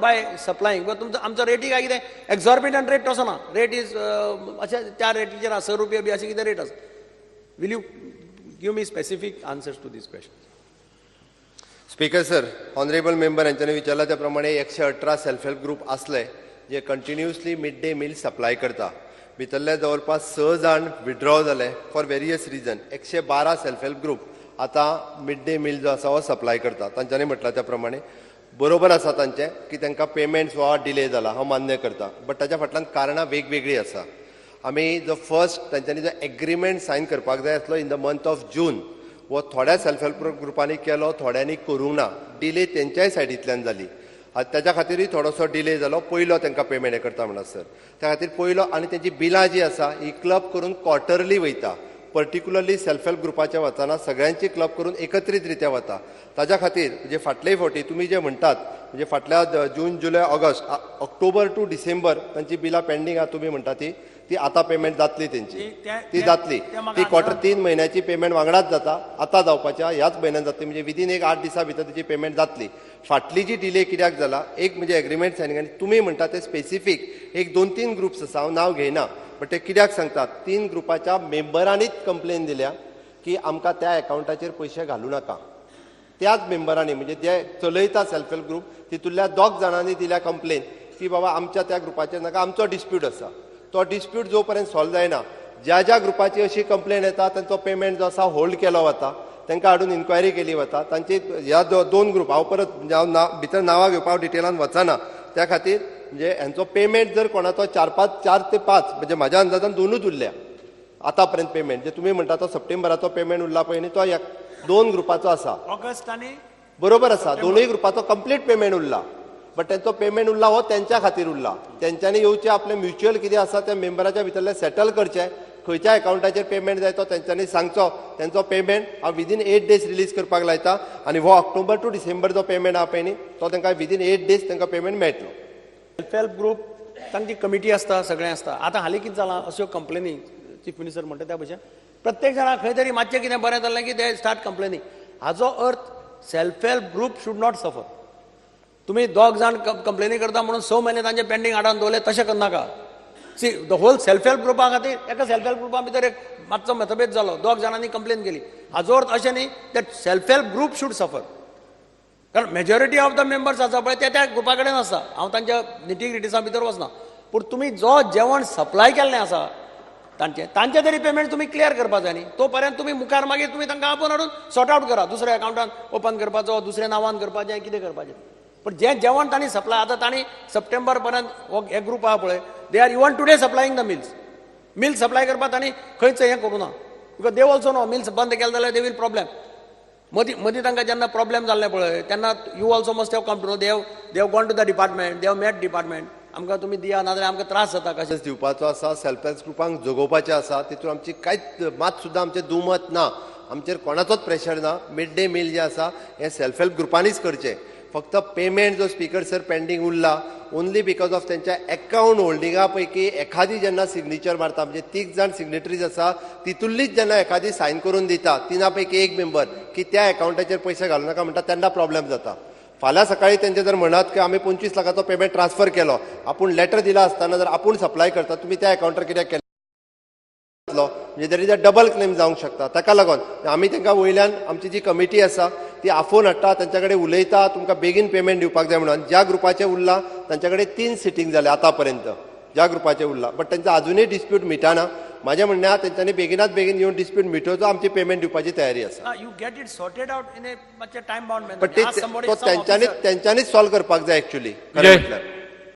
बाय सप्लायींग तुमचो आमचो रेटी काय कितें एक्झॉर्बिटंट रेट तसो ना. रेट is अशें त्या रेटीचेर आसा, 6 रुपया बी अशें कितें रेट आसा. Will you give me specific answers to this question? Speaker sir, honourable member यांच्यानी विचारला त्या प्रमाणे 118 सेल्फ हेल्प ग्रुप असले जे continuously mid day meal supply करता. भितरले जवळपास स जाण विड्रॉ जाले for various reason. 112 self help group आतां मिड डे मील जो आसा हो सप्लाय करता. तांच्यांनी म्हटलां त्या प्रमाणे बरोबर आसा तांचें की तांकां पेमेंट्स हो डिले जाला, हांव मान्य करता, बट ताच्या फाटल्यान कारणां वेगवेगळीं आसा. आमी जो फर्स्ट तांच्यांनी जो एग्रीमेंट सायन करपाक जाय आसलो in the month of June, हो थोड्या सेल्फ हेल्प ग्रुपांनी केलो, थोड्यांनी करूंक ना. डिले तेंच्याय सायडींतल्यान जाली. आतां ताच्या खातीरूय थोडोसो डिले जालो. पयलो तांकां पेमेंट हें करता म्हणसर त्या खातीर पयलो आनी तेंची बिलां जी आसा ही क्लब करून क्वॉर्टरली वयता. पर्टिक्युलरली सेल्फ हेल्प ग्रुपाच्या वचना, सगळ्यांची क्लब करून एकत्रीत रित्या वता. ताच्या खातीर म्हणजे फाटले फावटी तुमी जे म्हणटात, म्हणजे फाटल्या जून, जुलय, ऑगस्ट, ऑक्टोबर टू डिसेंबर तांची बिलां पेंडींग आहा तुमी म्हणटा ती, ती आतां पेमेंट जातली तेंची. ती जातली. ती क्वॉर्टर 3 म्हयन्याची पेमेंट वांगडाच जाता. आतां जावपाच्या ह्याच म्हयन्यान जातली, म्हणजे विदीन एक 8 दिसां भितर तेची पेमेंट जातली. फाटली जी डिले कित्याक जाला, एक म्हणजे एग्रीमेंट सायनींग आनी तुमी म्हणटा ते स्पेसिफीक एक दोन तीन ग्रुप्स आसा, हांव नांव घेयना, बट ते कित्याक सांगतात, तीन ग्रुपाच्या मेंबरांनीच कंप्लेन दिल्या की आमकां त्या एकावंटाचेर पयशे घालूं नाका. त्याच मेंबरांनी, म्हणजे जे चलयता सेल्फ हेल्प ग्रुप, तितूंतल्या दोग जाणांनी दिल्या कंप्लेन की बाबा आमच्या त्या ग्रुपाचेर नाका, आमचो डिस्प्यूट आसा. तो डिस्प्यूट जो पर्यंत सॉल्व जायना, ज्या ज्या ग्रुपाची अशी कंप्लेन येता तांचो पेमेंट जो आसा होल्ड केलो वता, तांकां हाडून इन्क्वायरी केली वता तांची. ह्या दोन ग्रुप हांव परत म्हणजे हांव नांव भितर नांवां घेवपाक डिटेलान वचना. त्या खातीर म्हणजे हेंचो पेमेंट जर कोणाचो चार पांच, 4 ते 5, म्हणजे म्हाज्या अंदाजान दोनूच उरल्या आतां पर्यंत पेमेंट. जे तुमी म्हणटा तो सप्टेंबराचो पेमेंट उरला पळय न्ही, तो दोन ग्रुपाचो आसा. ऑगस्ट आनी बरोबर आसा, दोनूय ग्रुपाचो कंप्लीट पेमेंट उरला, बट तेंचो पेमेंट उरला हो तेंच्या खातीर उरला. तेंच्यांनी येवचें, आपलें म्युच्युअल कितें आसा त्या मेंबराच्या भितरलें सेटल करचें. खंयच्या एकावंटाचेर पेमेंट जाय तो तेंच्यांनी सांगचो. तेंचो पेमेंट हांव विदीन 8 डेज रिलीज करपाक लायता आनी हो ऑक्टोबर टू डिसेंबर जो पेमेंट आहा पळय न्ही, तो तांकां विदीन 8 डेज तांकां पेमेंट मेळटलो. सेल्फ हेल्प ग्रुप तांची कमिटी आसता, सगळें आसता. आतां हालीं कितें जालां, अश्यो कंप्लेनी, चीफ मिनिस्टर म्हणटा त्या भशेन प्रत्येक जाणाक खंय तरी मातशें कितें बरें जालें की they start complaining. हाजो अर्थ self help group should not suffer. तुमी दोग जाण कंप्लेनी करता म्हणून 6 म्हयने तांचे पेंडींग हाडून दवरले, तशें करनाका. See, the whole self help ग्रुपा खातीर एका सेल्फ हेल्प ग्रुपा भितर एक मातसो मतभेद जालो, दोग जाणांनी कंप्लेन केली, हाजो अर्थ अशें न्ही that self help group should suffer. कारण मेजॉरिटी ऑफ the members आसा पळय ते त्या ग्रुपा कडेन आसा. हांव तांच्या निटिग्रिटिसां भितर वचना, पूण तुमी जो जेवण सप्लाय केल्लें आसा तांचें तांचें तरी पेमेंट तुमी क्लियर करपा जाय न्ही. तो पर्यंत तुमी मुखार मागीर तुमी तांकां आपोवन हाडून सॉर्ट आवट करा, दुसऱ्या अकावंटान ओपन करपाचो, दुसऱ्या नांवान करपाचें, कितें करपाचें. पण जें जेवण तांणी सप्लाय, आतां तांणी सप्टेंबर पर्यंत हो हे ग्रुप आहा पळय, they are even today supplying the meals. Meal supply करपाक तांणी खंयच हें करूं ना, because they also know meals बंद केलें जाल्यार they will problem. मदीं मदीं तांकां जेन्ना प्रॉब्लेम जाल्ले पळय तेन्ना you also must have come to know, they've gone to the department, they've met department, आमकां तुमी दिया, नाजाल्यार आमकां त्रास जाता कशें. दिवपाचो आसा, सेल्फ हेल्प ग्रुपांक जगोवपाचें आसा. तितून आमची कांयच मात सुद्दां आमचें दुमत ना, आमचेर कोणाचोच प्रेशर ना. मिड डे मील जें आसा हें सेल्फ हेल्प ग्रुपांनीच करचें. फक्त पेमेंट जो स्पीकर सर पेंडींग उरला, ओनली because of तेंच्या एकावंट होल्डिंगा पैकी एखादी जेन्ना सिग्नेचर मारता, म्हणजे तीग जाण सिग्नेटरीज आसा, तितूंतलीच जेन्ना एखादी सायन करून दिता तिना पैकी एक मेंबर की त्या एकावंटाचेर पयशे घालू नाका म्हणटा, तेन्ना प्रॉब्लेम जाता. फाल्यां सकाळी तेंचे जर म्हणत की आमी 25 लाखाचो पेमेंट ट्रान्सफर केलो, आपूण लेटर दिला आसतना जर आपूण सप्लाय करता, तुमी त्या एकावंटार कित्याक केलो, म्हणजे there is a double claim जावंक शकता. ताका लागून आमी तांकां वयल्यान आमची जी कमिटी आसा ती आफोवन हाडटा, तांच्या कडेन उलयता, तुमकां बेगीन पेमेंट दिवपाक जाय म्हणून. ज्या ग्रुपाचें उरलां तांच्या कडेन तीन सिटींग जाल्या आतां पर्यंत ज्या ग्रुपाचें उरलां, बट तांचो आजुनूय डिस्प्यूट मिटाना. म्हाजें म्हणणें आहा, तेंच्यांनी बेगिनात बेगीन येवन डिस्प्यूट मिटोवचो. आमची पेमेंट दिवपाची तयारी आसा. You get it sorted out in a मातशें time bound. पण ते तो तेंच्यांनीच तेंच्यांनीच सॉल्व करपाक जाय एक्चुली खरें विजय. म्हटल्यार.